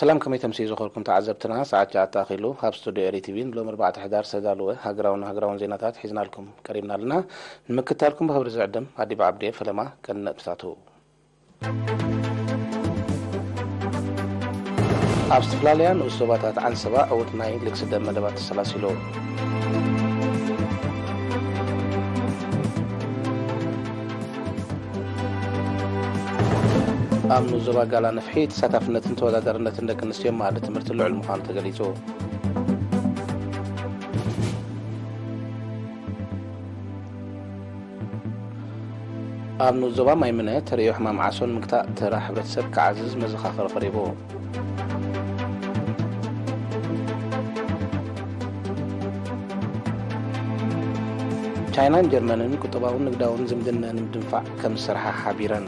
ሰላም፣ ከመይ ተምስዩ ዝኸርኩም ተዓዘብትና? ሰዓት ትሽዓተ ኣኺሉ። ኣብ ስቱድዮ ኤሪ ቲቪ ንሎሚ ኣርባዕተ ሕዳር ዝተዳለወ ሃገራውን ሃገራውን ዜናታት ሒዝናልኩም ቀሪብና ኣለና። ንምክትታልኩም ብኽብሪ ዝዕድም ኣዲብ ዓብድየ። ፈለማ ቀንዲ ነጥብታቱ። ኣብ ዝተፈላለያ ንኡስ ዞባታት ዓንሰባ ዕዉት ናይ ልግሲ ደም መደባት ተሰላሲሉ። ኣብ ንኡስ ዞባ ጋላ ነፍሒ ተሳታፍነትን ተወዳዳርነትን ደቂ ኣንስትዮ ኣብ መኣዲ ትምህርቲ ልዑል ምዃኑ ተገሊጹ። ኣብ ንኡስ ዞባ ማይምነ ተርእዮ ሕማም ዓሶ ንምግታእ ተራ ሕብረተሰብ ክዓዝዝ መዘኻኸሪ ቀሪቡ። ቻይናን ጀርመንን ቁጠባውን ንግዳውን ዝምድና ንምድንፋዕ ከም ዝሰርሓ ሓቢረን።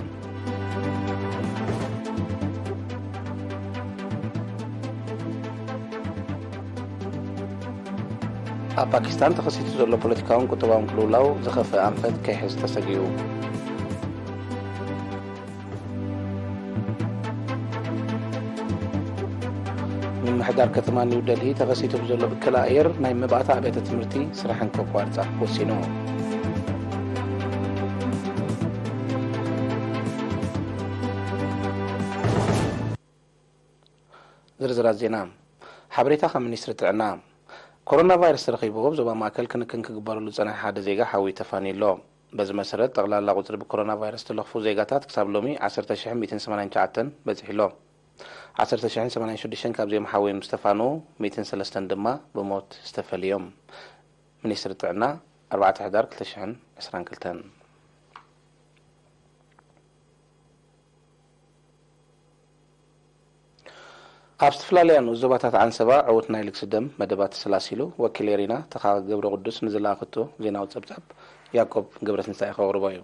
ኣብ ፓኪስታን ተኸሲቱ ዘሎ ፖለቲካውን ቁጠባውን ቅልውላው ዝኸፍአ ኣንፈት ከይሕዝ ተሰጊኡ። ምምሕዳር ከተማ ኒው ደልሂ ተኸሲቱ ብዘሎ ብከላ ኣየር ናይ መባእታ ኣብያተ ትምህርቲ ስራሕን ከቋርጻ ወሲኑ። ዝርዝራት ዜና። ሓበሬታ ካብ ሚኒስትሪ ጥዕና። ኮሮና ቫይረስ ተረኺቡ ኣብ ዞባ ማእከል ክንክን ክግበረሉ ዝጸንሐ ሓደ ዜጋ ሓዊ ተፋንዩ ኣሎ። በዚ መሰረት፣ ጠቕላላ ቁጽሪ ብኮሮና ቫይረስ ዝተለኽፉ ዜጋታት ክሳብ ሎሚ ዓሰርተ ሽሕን ሚእትን ሰማንያን ትሽዓተን በጺሑ ኣሎ። ዓሰርተ ሽሕን ሰማንያን ሽዱሽተን ካብዚኦም ሓዊ ምስ ተፋንኡ፣ ሚእትን ሰለስተን ድማ ብሞት ዝተፈልዮም። ሚኒስትሪ ጥዕና፣ ኣርባዕተ ሕዳር ክልተ ሽሕን ዕስራን ክልተን። ኣብ ዝተፈላለያ ንኡስ ዞባታት ዓንሰባ ዕዉት ናይ ልግሲ ደም መደባት ተሰላሲሉ። ወኪል ኤሪና ተኻ ገብረ ቅዱስ ንዝለኣኸቶ ዜናዊ ጸብጻብ ያዕቆብ ገብረትንሳኤ ከቕርቦ እዩ።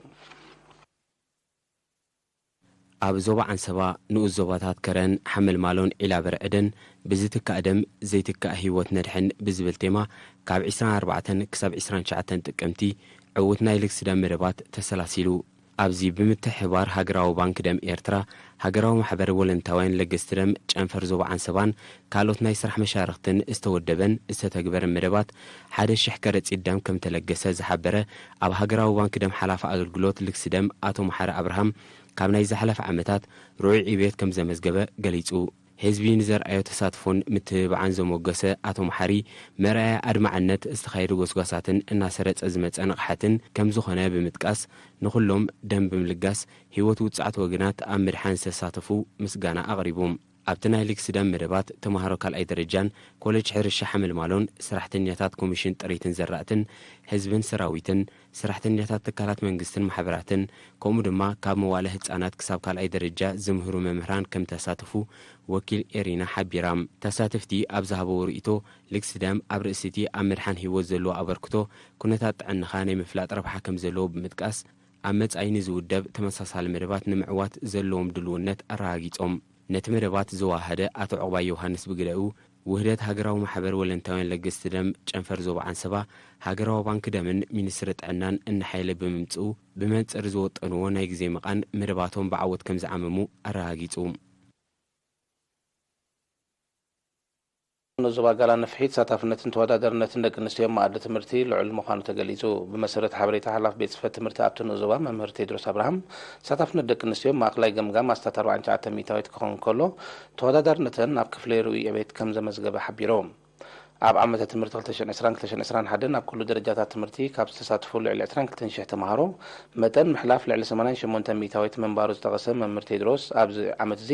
ኣብ ዞባ ዓንሰባ ንኡስ ዞባታት ከረን ሓመልማሎን ዒላ በርዕደን ብዝትካእ ደም ዘይትካእ ህይወት ነድሕን ብዝብል ቴማ ካብ ዕስራን ኣርባዕተን ክሳብ ዕስራን ትሽዓተን ጥቅምቲ ዕዉት ናይ ልግሲ ደም መደባት ተሰላሲሉ። ኣብዚ ብምትሕብባር ሃገራዊ ባንክ ደም ኤርትራ፣ ሃገራዊ ማሕበር ወለንታውያን ለገስቲ ደም ጨንፈር ዞባ ዓንሰባን ካልኦት ናይ ስራሕ መሻርኽትን ዝተወደበን ዝተተግበረን መደባት ሓደ ሽሕ ከረጺት ደም ከም ተለገሰ ዝሓበረ ኣብ ሃገራዊ ባንክ ደም ሓላፊ ኣገልግሎት ልግሲ ደም ኣቶ መሓሪ ኣብርሃም፣ ካብ ናይ ዝሓለፈ ዓመታት ርኡይ ዕብየት ከም ዘመዝገበ ገሊጹ። ህዝቢ ንዘርኣዮ ተሳትፎን ምትብባዕን ዘሞገሰ ኣቶ መሓሪ፣ መርኣያ ኣድማዕነት ዝተኻየዱ ጎስጓሳትን እናሰረጸ ዝመጸ ንቕሓትን ከም ዝኾነ ብምጥቃስ፣ ንኹሎም ደም ብምልጋስ ህይወት ውጹዓት ወገናት ኣብ ምድሓን ዝተሳተፉ ምስጋና ኣቕሪቡ። ኣብቲ ናይ ልግሲ ደም መደባት፣ ተምሃሮ ካልኣይ ደረጃን ኮሌጅ ሕርሻ ሓመልማሎን፣ ሰራሕተኛታት ኮሚሽን ጥሪትን ዘራእትን፣ ህዝብን ሰራዊትን፣ ሰራሕተኛታት ትካላት መንግስትን ማሕበራትን፣ ከምኡ ድማ ካብ መዋለ ህጻናት ክሳብ ካልኣይ ደረጃ ዝምህሩ መምህራን ከም ተሳተፉ ወኪል ኤሪና ሓቢራ። ተሳተፍቲ ኣብ ዝሃበዎ ርእይቶ፣ ልግሲ ደም ኣብ ርእሲ እቲ ኣብ ምድሓን ህይወት ዘለዎ ኣበርክቶ፣ ኩነታት ጥዕናኻ ናይ ምፍላጥ ረብሓ ከም ዘለዎ ብምጥቃስ፣ ኣብ መጻኢ ንዝውደብ ተመሳሳሊ መደባት ንምዕዋት ዘለዎም ድልውነት ኣረጋጊጾም። ነቲ መደባት ዘዋሃደ ኣቶ ዑቕባይ ዮሃንስ ብግደኡ፣ ውህደት ሃገራዊ ማሕበር ወለንታውያን ለገስቲ ደም ጨንፈር ዞባ ዓንሰባ፣ ሃገራዊ ባንክ ደምን ሚኒስትሪ ጥዕናን እናሓየለ ብምምጽኡ፣ ብመንጽር ዝወጠንዎ ናይ ግዜ መቓን መደባቶም ብዓወት ከም ዝዓመሙ ኣረጋጊጹ። ንኡስ ዞባ ጋላ ነፍሒ ተሳታፍነትን ተወዳዳርነትን ደቂ ኣንስትዮ ኣብ መኣዲ ትምህርቲ ልዑል ምዃኑ ተገሊጹ። ብመሰረት ሓበሬታ ሓላፊ ቤት ጽሕፈት ትምህርቲ ኣብቲ ንኡስ ዞባ መምህር ቴድሮስ ኣብርሃም፣ ተሳታፍነት ደቂ ኣንስትዮ ኣብ ማእከላይ ገምጋም ኣስታት ኣርባዓን ትሽዓተን ሚእታዊት ክኸውን ከሎ፣ ተወዳዳርነተን ኣብ ክፍሊ ርኡይ ዕቤት ከም ዘመዝገበ ሓቢሩ። ኣብ ዓመተ ትምህርቲ ክልተ ሽሕን ዕስራን ክልተ ሽሕን ዕስራን ሓደን ኣብ ኩሉ ደረጃታት ትምህርቲ ካብ ዝተሳተፉ ልዕሊ ዕስራን ክልተን ሽሕ ተምሃሮ መጠን ምሕላፍ ልዕሊ ሰማንያን ሸሞንተን ሚእታዊት ምንባሩ ዝጠቐሰ መምህር ቴድሮስ፣ ኣብዚ ዓመት እዚ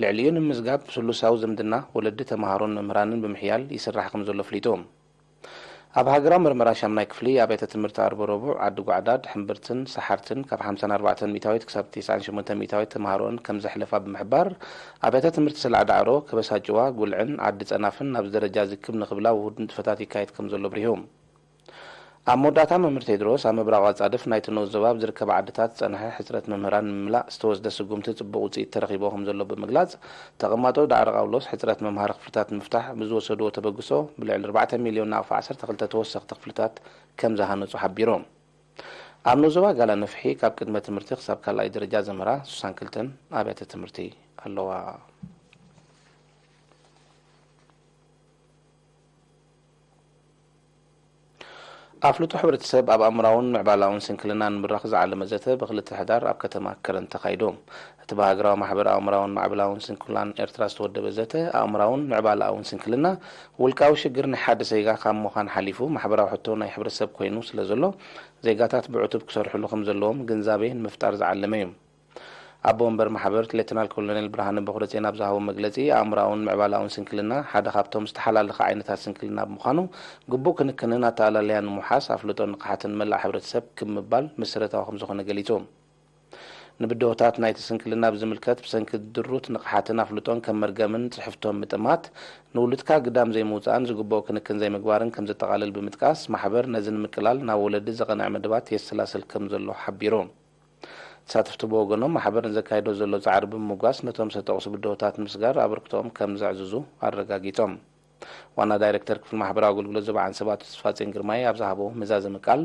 ልዕሊኡ ንምምዝጋብ ስሉሳዊ ዝምድና ወለዲ፣ ተምሃሮን መምህራንን ብምሕያል ይስራሕ ከም ዘሎ ኣፍሊጡ። ኣብ ሃገራዊ ምርመራ ሻምናይ ክፍሊ ኣብያተ ትምህርቲ ዓርቢ ረቡዕ ዓዲ ጓዕዳድ፣ ሕምብርትን ሰሓርትን ካብ ሓምሳን ኣርባዕተን ሚእታዊት ክሳብ ተስዓን ሸሞንተን ሚእታዊት ተምሃሮኣን ከም ዘሕለፋ ብምሕባር፣ ኣብያተ ትምህርቲ ሰላዕ ዳዕሮ፣ ከበሳ ጭዋ፣ ጉልዕን ዓዲ ጸናፍን ናብዚ ደረጃ እዚ ክብ ንኽብላ ውሁድ ንጥፈታት ይካየድ ከም ዘሎ ኣብሪሁ። ኣብ መወዳእታ መምህር ቴድሮስ፣ ኣብ ምብራቕ ኣጻድፍ ናይቲ ንኡስ ዞባ ኣብ ዝርከባ ዓድታት ዝጸንሐ ሕጽረት መምህራን ንምምላእ ዝተወስደ ስጉምቲ ጽቡቕ ውጽኢት ተረኺብዎ ከም ዘሎ ብምግላጽ፣ ተቐማጦ ዳዕሮ ቃውሎስ ሕጽረት መምሃሪ ክፍልታት ንምፍታሕ ብዝወሰድዎ ተበግሶ ብልዕሊ ኣርባዕተ ሚልዮን ናቕፋ ዓሰርተ ክልተ ተወሰኽቲ ክፍልታት ከም ዝሃነጹ ሓቢሩ። ኣብ ንኡስ ዞባ ጋላ ነፍሒ ካብ ቅድመ ትምህርቲ ክሳብ ካልኣይ ደረጃ ዘምህራ ስሳን ክልተን ኣብያተ ትምህርቲ ኣለዋ። ኣፍልጦ ሕብረተሰብ ኣብ ኣእምራውን ምዕባላውን ስንክልና ንምድራኽ ዝዓለመ ዘተ ብክልተ ሕዳር ኣብ ከተማ ከረን ተኻይዱ። እቲ ብሃገራዊ ማሕበር ኣእምራውን ማዕበላውን ስንኩላን ኤርትራ ዝተወደበ ዘተ፣ ኣእምራውን ምዕባላኣውን ስንክልና ውልቃዊ ሽግር ናይ ሓደ ዜጋ ካብ ምዃን ሓሊፉ ማሕበራዊ ሕቶ ናይ ሕብረተሰብ ኮይኑ ስለ ዘሎ፣ ዜጋታት ብዕቱብ ክሰርሕሉ ከም ዘለዎም ግንዛቤ ንምፍጣር ዝዓለመ እዩ። ኣቦ ወንበር ማሕበር ሌተናል ኮሎኔል ብርሃነ በኹረጼን ኣብ ዝሃቦ መግለጺ፣ ኣእምራውን ምዕባላውን ስንክልና ሓደ ካብቶም ዝተሓላለኸ ዓይነታት ስንክልና ብምዃኑ፣ ግቡእ ክንክንን ኣተኣላልያን ንምውሓስ ኣፍልጦን ንቕሓትን መላእ ሕብረተሰብ ክብ ምባል መሰረታዊ ከም ዝኾነ ገሊጹ። ንብድሆታት ናይቲ ስንክልና ብዝምልከት፣ ብሰንኪ ድሩት ንቕሓትን ኣፍልጦን ከም መርገምን ጽሕፍቶን ምጥማት፣ ንውሉድካ ግዳም ዘይምውጻእን ዝግብኦ ክንክን ዘይምግባርን ከም ዘጠቓልል ብምጥቃስ፣ ማሕበር ነዚ ንምቅላል ናብ ወለዲ ዘቐንዐ መደባት የሰላስል ከም ዘሎ ሓቢሩ። ተሳተፍቲ ብወገኖም፣ ማሕበር ንዘካይዶ ዘሎ ጻዕሪ ብምምጓስ፣ ነቶም ዝተጠቕሱ ብድሆታት ንምስጋር ኣበርክቶኦም ከም ዘዕዝዙ ኣረጋጊጾም። ዋና ዳይሬክተር ክፍሊ ማሕበራዊ ኣገልግሎት ዞባ ዓንሰባ ኣቶ ተስፋጼን ግርማይ ኣብ ዝሃቦ መዛዘሚ ቃል፣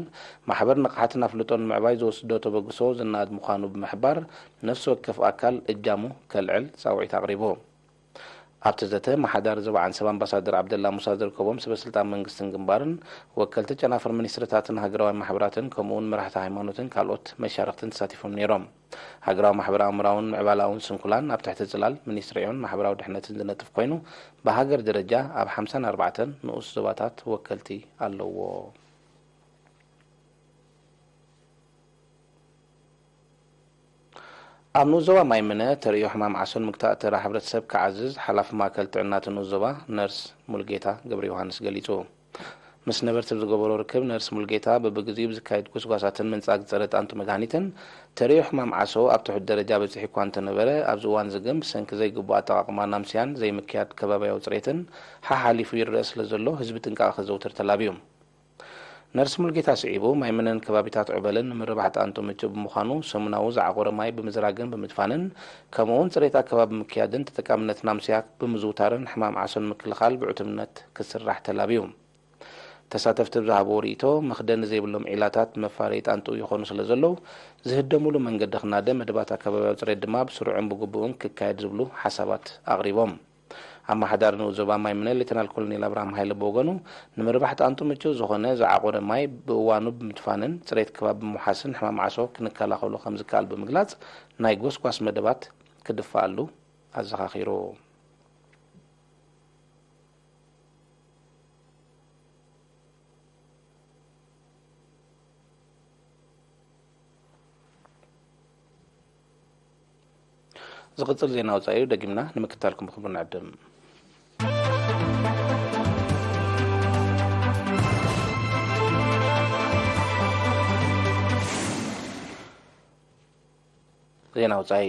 ማሕበር ንቕሓትን ኣፍልጦን ንምዕባይ ዝወስዶ ተበግሶ ዝነኣድ ምዃኑ ብምሕባር፣ ነፍሲ ወከፍ ኣካል እጃሙ ከልዕል ጻውዒት ኣቕሪቡ። ኣብቲ ዘተ፣ ኣመሓዳሪ ዞባ ዓንሰባ ኣምባሳደር ዓብደላ ሙሳ ዝርከቦም ሰበ ስልጣን መንግስትን ግንባርን፣ ወከልቲ ጨናፍር ሚኒስትርታትን ሃገራውያን ማሕበራትን፣ ከምኡ'ውን መራሕቲ ሃይማኖትን ካልኦት መሻርኽትን ተሳቲፎም ነይሮም። ሃገራዊ ማሕበር ኣእምራውን ምዕባላውን ስንኩላን ኣብ ትሕቲ ጽላል ሚኒስትሪ ዕዮን ማሕበራዊ ድሕነትን ዝነጥፍ ኮይኑ፣ ብሃገር ደረጃ ኣብ ሓምሳን ኣርባዕተን ንኡስ ዞባታት ወከልቲ ኣለዎ። ኣብ ንኡስ ዞባ ማይምነ ተርእዮ ሕማም ዓሶን ምግታእ ተራ ሕብረተሰብ ክዓዝዝ፣ ሓላፊ ማእከል ጥዕና እቲ ንኡስ ዞባ ነርስ ሙሉጌታ ገብረዮሃንስ ገሊጹ። ምስ ነበርቲ ኣብ ዝገበሮ ርክብ፣ ነርስ ሙሉጌታ፣ በብግዜኡ ብዝካየድ ጎስጓሳትን ምንጻግ ጸረ ጣንጡ መድሃኒትን፣ ተርእዮ ሕማም ዓሶ ኣብ ትሑት ደረጃ በጺሑ እኳ እንተነበረ፣ ኣብዚ እዋንዚ ግን ብሰንኪ ዘይግቡእ ኣጠቓቕማ ናምስያን ዘይምክያድ ከባብያዊ ጽሬትን ሓሓሊፉ ይረአ ስለ ዘሎ፣ ህዝቢ ጥንቃቐ ከዘውትር ተላብዩ። ነርስ ሙሉጌታ ስዒቡ፣ ማይምነን ከባቢታት ዑበልን ንምርባሕ ጣንጡ ምቹእ ብምዃኑ፣ ሰሙናዊ ዝዓቖረ ማይ ብምዝራግን ብምድፋንን፣ ከምኡ'ውን ጽሬት ኣከባቢ ብምክያድን ተጠቃምነት ናምስያ ብምዝውታርን ሕማም ዓሶ ንምክልኻል ብዕቱብነት ክስራሕ ተላብዩ። ተሳተፍቲ ብዝሃብዎ ርእይቶ፣ መኽደኒ ዘይብሎም ዒላታት መፋረዪ ጣንጡ ይኾኑ ስለ ዘለዉ፣ ዝህደሙሉ መንገዲ ክናደ፣ መደባት ኣከባብያዊ ጽሬት ድማ ብስሩዕን ብግቡእን ክካየድ ዝብሉ ሓሳባት ኣቕሪቦም። ኣመሓዳሪ ንኡስ ዞባ ማይምነ ሌተናል ኮሎኔል ኣብርሃም ሃይለ ብወገኑ፣ ንምርባሕ ጣንጡ ምቹእ ዝኾነ ዝዓቖረ ማይ ብእዋኑ ብምድፋንን ጽሬት ከባቢ ብምውሓስን ሕማም ዓሶ ክንከላኸሎ ከም ዝከኣል ብምግላጽ፣ ናይ ጎስጓስ መደባት ክድፋኣሉ ኣዘኻኺሩ። ዝቕጽል ዜና ወጻኢ እዩ፣ ደጊምና ንምክትታልኩም ብኽብሪ ንዕድም። ዜና ወጻኢ።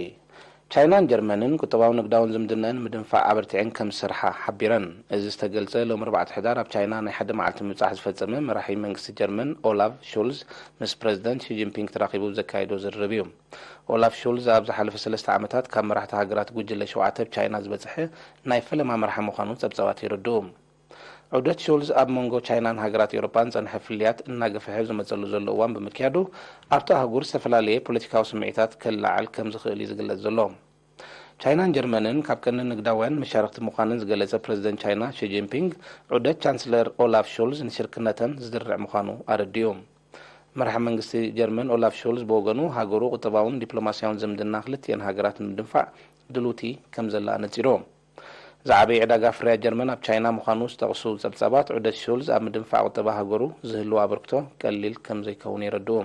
ቻይናን ጀርመንን ቁጠባውን ንግዳውን ዝምድናኣን ንምድንፋዕ ኣበርቲዐን ከም ዝሰርሓ ሓቢረን። እዚ ዝተገልጸ፣ ሎሚ ኣርባዕተ ሕዳር ኣብ ቻይና ናይ ሓደ መዓልቲ ምብጻሕ ዝፈጸመ መራሒ መንግስቲ ጀርመን ኦላፍ ሾልዝ ምስ ፕረዚደንት ሺ ጂንፒንግ ተራኺቡ ዘካየዶ ዝርርብ እዩ። ኦላፍ ሾልዝ ኣብ ዝሓለፈ ሰለስተ ዓመታት ካብ መራሕቲ ሃገራት ጉጅለ ሸውዓተ ኣብ ቻይና ዝበጽሐ ናይ ፈለማ መራሒ ምዃኑ ጸብጻባት የረድኡ። ዑደት ሾልዝ ኣብ መንጎ ቻይናን ሃገራት ኤውሮጳን ዝጸንሐ ፍልልያት እናገፍሐ ዝመጸሉ ዘሎ እዋን ብምክያዱ፣ ኣብቲ ኣህጉር ዝተፈላለየ ፖለቲካዊ ስምዒታት ከለዓዕል ከም ዝኽእል እዩ ዝግለጽ ዘሎ። ቻይናን ጀርመንን ካብ ቀንዲ ንግዳውያን መሻርኽቲ ምዃነን ዝገለጸ ፕረዚደንት ቻይና ሺ ጂንፒንግ፣ ዑደት ቻንስለር ኦላፍ ሾልዝ ንሽርክነተን ዝድርዕ ምዃኑ ኣረዲኡ። መራሒ መንግስቲ ጀርመን ኦላፍ ሾልዝ ብወገኑ፣ ሃገሩ ቁጠባውን ዲፕሎማስያውን ዝምድና ክልቲኤን ሃገራት ንምድንፋዕ ድልውቲ ከም ዘላ ኣነጺሩ። ዝዓበየ ዕዳጋ ፍርያት ጀርመን ኣብ ቻይና ምዃኑ ዝጠቕሱ ጸብጻባት፣ ዑደት ሾልዝ ኣብ ምድንፋዕ ቁጠባ ሃገሩ ዝህልዎ ኣበርክቶ ቀሊል ከም ዘይከውን የረድኡ።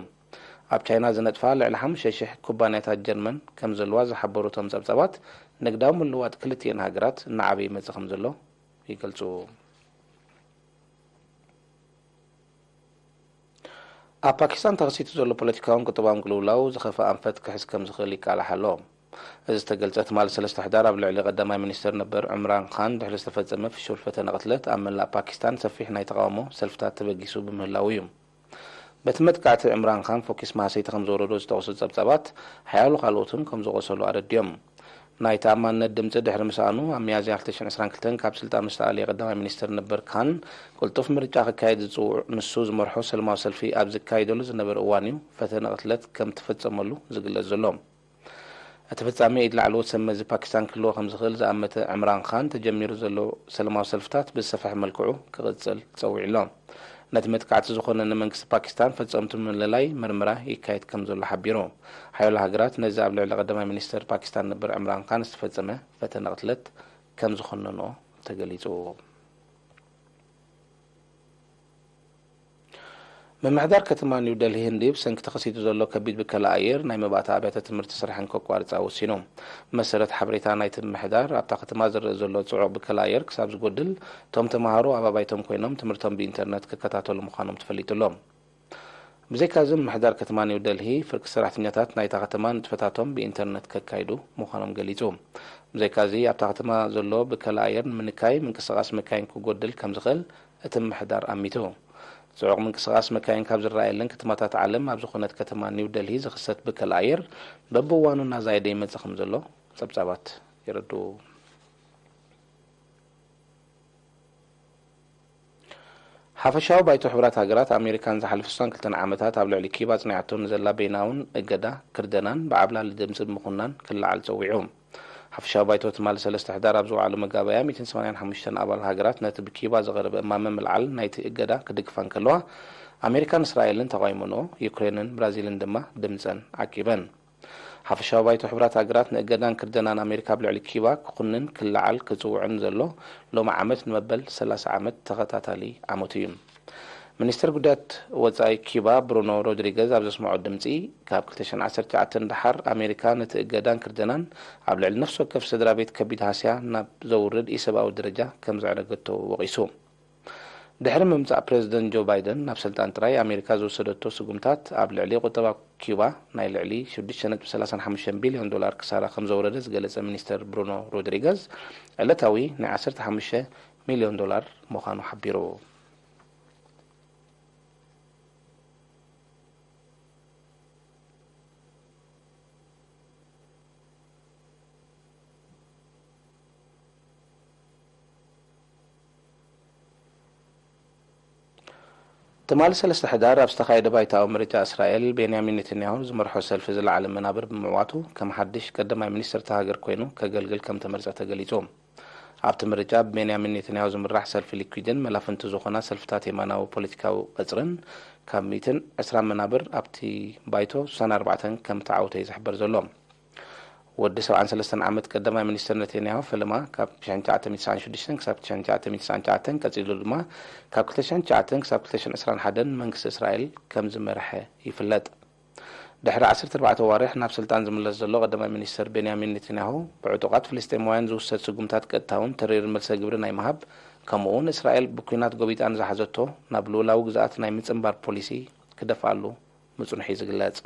ኣብ ቻይና ዝነጥፋ ልዕሊ ሓሙሽተ ሽሕ ኩባንያታት ጀርመን ከም ዘለዋ ዝሓበሩ እቶም ጸብጻባት፣ ንግዳዊ ምልውዋጥ ክልቲኤን ሃገራት እናዓበየ ይመጽእ ከም ዘሎ ይገልጹ። ኣብ ፓኪስታን ተኸሲቱ ዘሎ ፖለቲካውን ቁጠባውን ቅልውላው ዝኸፍአ ኣንፈት ክሕዝ ከም ዝኽእል ይቃላሕ ኣሎ። እዚ ዝተገልጸ ትማሊ ሰለስተ ሕዳር ኣብ ልዕሊ ቀዳማይ ሚኒስተር ነበር ዕምራን ኻን ድሕሪ ዝተፈጸመ ፍሹል ፈተነ ቅትለት ኣብ መላእ ፓኪስታን ሰፊሕ ናይ ተቓውሞ ሰልፍታት ተበጊሱ ብምህላዉ እዩ። በቲ መጥቃዕቲ ዕምራን ኻን ፎኪስ ማህሰይቲ ከም ዝወረዶ ዝጠቕሱ ጸብጻባት፣ ሓያሎ ካልኦትን ከም ዝቖሰሉ ኣረድዮም። ናይ ተኣማንነት ድምጺ ድሕሪ ምስኣኑ፣ ኣብ ሚያዝያ ክልተ ሽሕን ዕስራን ክልተን ካብ ስልጣን ምስ ተኣልየ ቀዳማይ ሚኒስተር ነበር ካን፣ ቅልጡፍ ምርጫ ክካየድ ዝጽውዕ ንሱ ዝመርሖ ሰለማዊ ሰልፊ ኣብ ዝካየደሉ ዝነበረ እዋን እዩ ፈተነ ቅትለት ከም ተፈጸመሉ ዝግለጽ ዘሎ። እቲ ፍጻሜ ኢድ ላዕለዎት ሰብ መዚ ፓኪስታን ክህልዎ ከም ዝኽእል ዝኣመተ ዕምራን ኻን፣ ተጀሚሩ ዘሎ ሰለማዊ ሰልፍታት ብዝሰፍሐ መልክዑ ክቕጽል ጸዊዑ ኣሎ። ነቲ መጥቃዕቲ ዝኾነ ንመንግስቲ ፓኪስታን ፈጸምቱ ምልላይ ምርመራ ይካየድ ከም ዘሎ ሓቢሩ። ሓያሎ ሃገራት ነዚ ኣብ ልዕሊ ቀዳማይ ሚኒስተር ፓኪስታን ነበር ዕምራን ካን ዝተፈጸመ ፈተነ ቅትለት ከም ዝኾነንኦ ተገሊጹ። ምምሕዳር ከተማ ኒው ደልሂ ህንዲ ብሰንኪ ተኸሲቱ ዘሎ ከቢድ ብከላ ኣየር ናይ መባእታ ኣብያተ ትምህርቲ ስርሐን ከቋርጻ ወሲኑ። መሰረት ሓበሬታ ናይቲ ምምሕዳር ኣብታ ከተማ ዝረአ ዘሎ ጽዑቕ ብከላ ኣየር ክሳብ ዝጎድል እቶም ተምሃሮ ኣብ ኣባይቶም ኮይኖም ትምህርቶም ብኢንተርነት ክከታተሉ ምዃኖም ተፈሊጡ ኣሎ። ብዘይካዚ ምምሕዳር ከተማ ኒው ደልሂ ፍርቂ ሰራሕተኛታት ናይታ ከተማ ንጥፈታቶም ብኢንተርነት ከካይዱ ምዃኖም ገሊጹ። ብዘይካዚ ኣብታ ከተማ ዘሎ ብከላ ኣየር ንምንካይ ምንቅስቓስ መካይን ክጎድል ከም ዝኽእል እቲ ምምሕዳር ኣሚቱ። ጽዑቕ ምንቅስቓስ መካይን ካብ ዝረኣየለን ከተማታት ዓለም ኣብ ዝኾነት ከተማ ኒው ደልሂ ዝኽሰት ብከላ ኣየር በብእዋኑ እናዛየደ ይመጽእ ከም ዘሎ ጸብጻባት የረድኡ። ሓፈሻዊ ባይቶ ሕቡራት ሃገራት ኣሜሪካን ዝሓለፈ ሶስት ክልተን ዓመታት ኣብ ልዕሊ ኪባ ኣጽኒዓቶ ንዘላ በይናውን እገዳ ክርደናን ብዓብላሊ ድምጺ ብምኹናን ክለዓል ጸዊዑ። ሓፈሻዊ ባይቶ ትማሊ ሰለስተ ሕዳር ኣብ ዝወዓሉ መጋበያ ሚእትን ሰማንያን ሓሙሽተን ኣባል ሃገራት ነቲ ብኪባ ዝቐረበ እማመ ምልዓል ናይቲ እገዳ ክድግፋ እንከለዋ፣ ኣሜሪካን እስራኤልን ተቓይሞንኦ፣ ዩክሬንን ብራዚልን ድማ ድምጸን ዓቂበን። ሓፈሻዊ ባይቶ ሕቡራት ሃገራት ንእገዳን ክርደናን ኣሜሪካ ኣብ ልዕሊ ኪባ ክኹንን ክለዓል ክጽውዕን ዘሎ ሎሚ ዓመት ንመበል ሰላሳ ዓመት ተኸታታሊ ዓመቱ እዩ። ሚኒስትር ጉዳያት ወጻኢ ኪባ ብሩኖ ሮድሪገዝ ኣብ ዘስምዖ ድምጺ፣ ካብ ክልተ ሽሕን ዓሰርተ ትሽዓተን ደሓር ኣሜሪካ ነቲ እገዳን ክርደናን ኣብ ልዕሊ ነፍሲ ወከፍ ስድራ ቤት ከቢድ ሃስያ ናብ ዘውርድ ኢሰብኣዊ ደረጃ ከም ዘዕረገቶ ወቒሱ። ድሕሪ ምምጻእ ፕረዚደንት ጆ ባይደን ናብ ስልጣን ጥራይ ኣሜሪካ ዝወሰደቶ ስጉምታት ኣብ ልዕሊ ቁጠባ ኪባ ናይ ልዕሊ ሽዱሽተ ነጥቢ ሰላሳን ሓሙሽተን ቢልዮን ዶላር ክሳራ ከም ዘውረደ ዝገለጸ ሚኒስተር ብሩኖ ሮድሪገዝ፣ ዕለታዊ ናይ ዓሰርተ ሓሙሽተ ሚልዮን ዶላር ምዃኑ ሓቢሩ። ትማሊ ሰለስተ ሕዳር ኣብ ዝተኻየደ ባይታዊ ምርጫ እስራኤል፣ ቤንያሚን ኔተንያሁ ዝመርሖ ሰልፊ ዝለዓለ መናብር ብምዕዋቱ፣ ከም ሓድሽ ቀዳማይ ሚኒስትር እታ ሃገር ኮይኑ ከገልግል ከም ተመርጸ ተገሊጹ። ኣብቲ ምርጫ ብቤንያሚን ኔተንያሁ ዝምራሕ ሰልፊ ሊኩድን መላፍንቱ ዝኾና ሰልፍታት የማናዊ ፖለቲካዊ ቀጽርን ካብ ሚእትን ዕስራን መናብር ኣብቲ ባይቶ ስሳን ኣርባዕተን ከም ተዓወተ እዩ ዝሕበር ዘሎ። ወዲ ሰብዓን ሰለስተን ዓመት ቀዳማይ ሚኒስትር ኔተንያሁ ፈለማ ካብ ሽሕን ትሽዓተ ሚእትን ትስዓን ሽዱሽተን ክሳብ ሽሕን ትሽዓተ ሚእትን ትስዓን ትሽዓተን ቀጺሉ ድማ ካብ ክልተ ሽሕን ትሽዓተን ክሳብ ክልተ ሽሕን ዕስራን ሓደን መንግስቲ እስራኤል ከም ዝመርሐ ይፍለጥ። ድሕሪ ዓሰርተ ኣርባዕተ ኣዋርሕ ናብ ስልጣን ዝምለስ ዘሎ ቀዳማይ ሚኒስትር ቤንያሚን ኔተንያሁ፣ ብዕጡቓት ፍልስጤማውያን ዝውሰድ ስጉምታት ቀጥታውን ተሪርን መልሰ ግብሪ ናይ ምሃብ፣ ከምኡ'ውን እስራኤል ብኲናት ጎቢጣ ንዝሓዘቶ ናብ ልኡላዊ ግዝኣት ናይ ምጽንባር ፖሊሲ ክደፍኣሉ ምጽንሑ እዩ ዝግለጽ።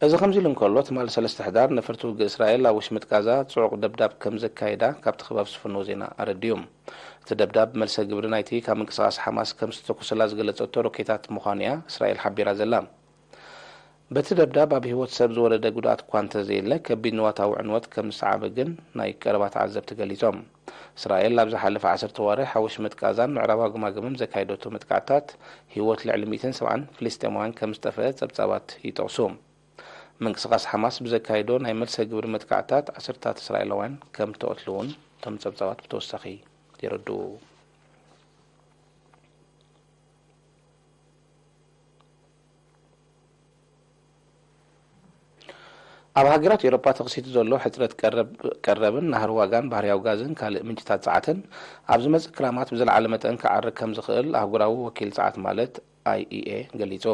እዚ ከምዚ ኢሉ እንከሎ፣ ትማሊ ሰለስተ ሕዳር ነፈርቲ ውግእ እስራኤል ኣብ ወሽመጥ ጋዛ ጽዑቕ ደብዳብ ከም ዘካየዳ ካብቲ ከባቢ ዝፍነው ዜና ኣረዲኡ። እቲ ደብዳብ መልሰ ግብሪ ናይቲ ካብ ምንቅስቓስ ሓማስ ከም ዝተተኮሰላ ዝገለጸቶ ሮኬታት ምዃኑ እያ እስራኤል ሓቢራ ዘላ። በቲ ደብዳብ ኣብ ህይወት ሰብ ዝወረደ ጉድኣት እኳ እንተዘየለ፣ ከቢድ ንዋታዊ ዕንወት ከም ዝሰዓበ ግን ናይ ቀረባ ተዓዘብቲ ገሊጾም። እስራኤል ኣብ ዝሓለፈ ዓሰርተ ኣዋርሕ ኣብ ወሽመጥ ጋዛን ምዕራባዊ ገማግምን ዘካየደቶ መጥቃዕትታት ህይወት ልዕሊ ሚእትን ሰብዓን ፍልስጤማውያን ከም ዝጠፍአ ጸብጻባት ይጠቕሱ። ምንቅስቓስ ሓማስ ብዘካየዶ ናይ መልሰ ግብሪ መጥቃዕትታት ዓሰርታት እስራኤላውያን ከም ተቐትሉ እውን እቶም ጸብጻባት ብተወሳኺ የረድኡ። ኣብ ሃገራት ኤውሮጳ ተኸሲቱ ዘሎ ሕጽረት ቀረብ-፣ ቀረብን ናህሪ ዋጋን ባህርያዊ ጋዝን ካልእ ምንጭታት ጸዓትን ኣብ ዝመጽእ ክራማት ብዝለዓለ መጠን ክዓርግ ከም ዝኽእል ኣህጉራዊ ወኪል ጸዓት ማለት ኣይ ኢ ኤ ገሊጹ።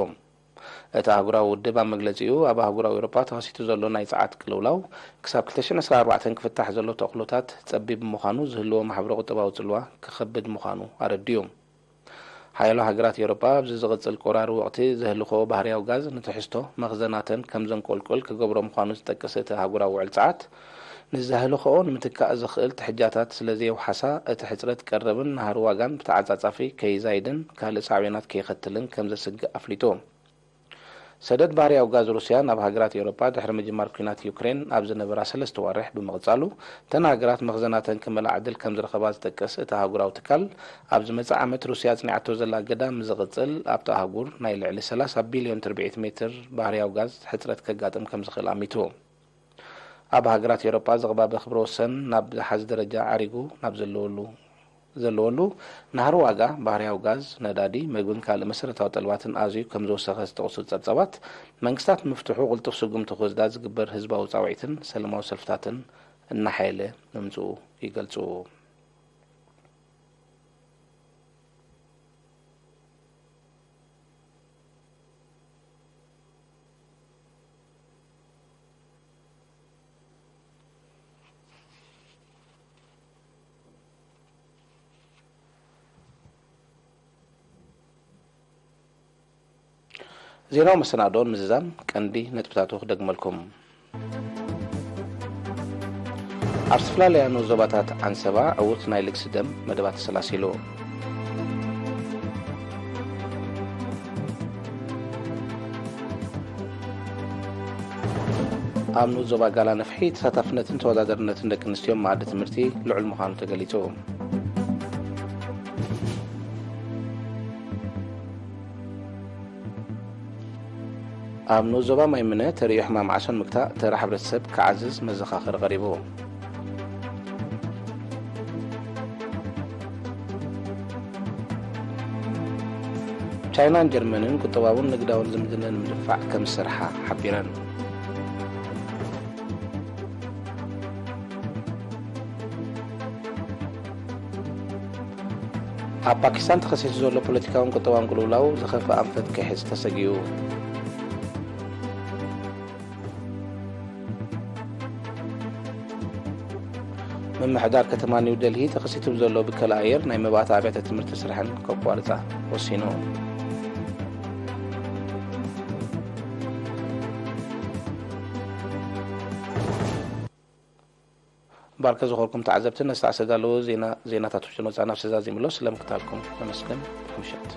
እቲ ኣህጉራዊ ውድብ ኣብ መግለጺኡ፣ ኣብ ኣህጉራዊ ኤውሮጳ ተኸሲቱ ዘሎ ናይ ጸዓት ቅልውላው ክሳብ ክልተ ሽሕን ዕስራን ኣርባዕተን ክፍታሕ ዘሎ ተኽእሎታት ጸቢብ ብምዃኑ ዝህልዎ ማሕበረ ቁጠባዊ ጽልዋ ክኸብድ ምዃኑ ኣረዲኡ። ሓያሎ ሃገራት ኤውሮጳ ኣብዚ ዝቕጽል ቆራሪ ወቕቲ ዘህልኽኦ ባህርያዊ ጋዝ ንትሕዝቶ መኽዘናተን ከም ዘንቆልቁል ክገብሮ ምዃኑ ዝጠቅስ እቲ ኣህጉራዊ ውዕል ጸዓት፣ ንዘህልኽኦ ንምትካእ ዘኽእል ትሕጃታት ስለ ዘየውሓሳ፣ እቲ ሕጽረት ቀረብን ናህሪ ዋጋን ብተዓጻጻፊ ከይዛይድን ካልእ ሳዕቤናት ከየኸትልን ከም ዘስግእ ኣፍሊጡ። ሰደድ ባህርያዊ ጋዝ ሩስያ ናብ ሃገራት ኤውሮጳ ድሕሪ ምጅማር ኲናት ዩክሬን ኣብ ዝነበራ ሰለስተ ዋርሕ ብምቕጻሉ፣ እተን ሃገራት መኽዘናተን ክመልኣ ዕድል ከም ዝረኸባ ዝጠቅስ እቲ ኣህጉራዊ ትካል፣ ኣብ ዝመጽእ ዓመት ሩስያ ኣጽኒዓቶ ዘላ እገዳ ምስ ዝቕጽል፣ ኣብቲ ኣህጉር ናይ ልዕሊ ሰላሳ ቢልዮን ትርብዒት ሜትር ባህርያዊ ጋዝ ሕጽረት ከጋጥም ከም ዝኽእል ኣሚቱ። ኣብ ሃገራት ኤውሮጳ ዝቕባበ ክብረ ወሰን ናብ ዝሓዝ ደረጃ ዓሪጉ ናብ ዘለወሉ ዘለወሉ ናህሪ ዋጋ ባህርያዊ ጋዝ፣ ነዳዲ፣ መግብን ካልእ መሰረታዊ ጠለባትን ኣዝዩ ከም ዝወሰኸ ዝጠቕሱ ጸብጻባት፣ መንግስታት ንምፍትሑ ቅልጡፍ ስጉምቲ ክወስዳ ዝግበር ህዝባዊ ጻውዒትን ሰላማዊ ሰልፍታትን እናሓየለ ምምጽኡ ይገልጹ። ዜናዊ መሰናድኦን ምዝዛም ቀንዲ ነጥብታቱ ክደግመልኩም። ኣብ ዝተፈላለያ ንኡስ ዞባታት ዓንሰባ ዕዉት ናይ ልግሲ ደም መደባት ተሰላሲሉ። ኣብ ንኡስ ዞባ ጋላ ነፍሒ ተሳታፍነትን ተወዳዳርነትን ደቂ ኣንስትዮ መኣዲ ትምህርቲ ልዑል ምዃኑ ተገሊጹ። ኣብ ንኡስ ዞባ ማይምነ ተርእዮ ሕማም ዓሶ ንምግታእ ተራ ሕብረተሰብ ክዓዝዝ መዘኻኸሪ ቀሪቡ። ቻይናን ጀርመንን ቁጠባውን ንግዳውን ዝምድነን ንምድንፋዕ ከም ዝሰርሓ ሓቢረን። ኣብ ፓኪስታን ተኸሲቱ ዘሎ ፖለቲካውን ቁጠባውን ቅልውላው ዝኸፍአ ኣንፈት ክሕዝ ተሰጊኡ። ምምሕዳር ከተማ ኒው ደልሂ ተኸሲቱ ብዘሎ ብከላ ኣየር ናይ መባእታ ኣብያተ ትምህርቲ ስርሐን ከቋርጻ ወሲኑ። ባርከ ዝኾርኩም ተዓዘብቲ ነስተ ዝተዳለዉ ዜና ዜናታት ውሽጥን ወጻእን ኣብ ሰዛዚምሎ ስለምክታልኩም ነመስግን። ምሸት።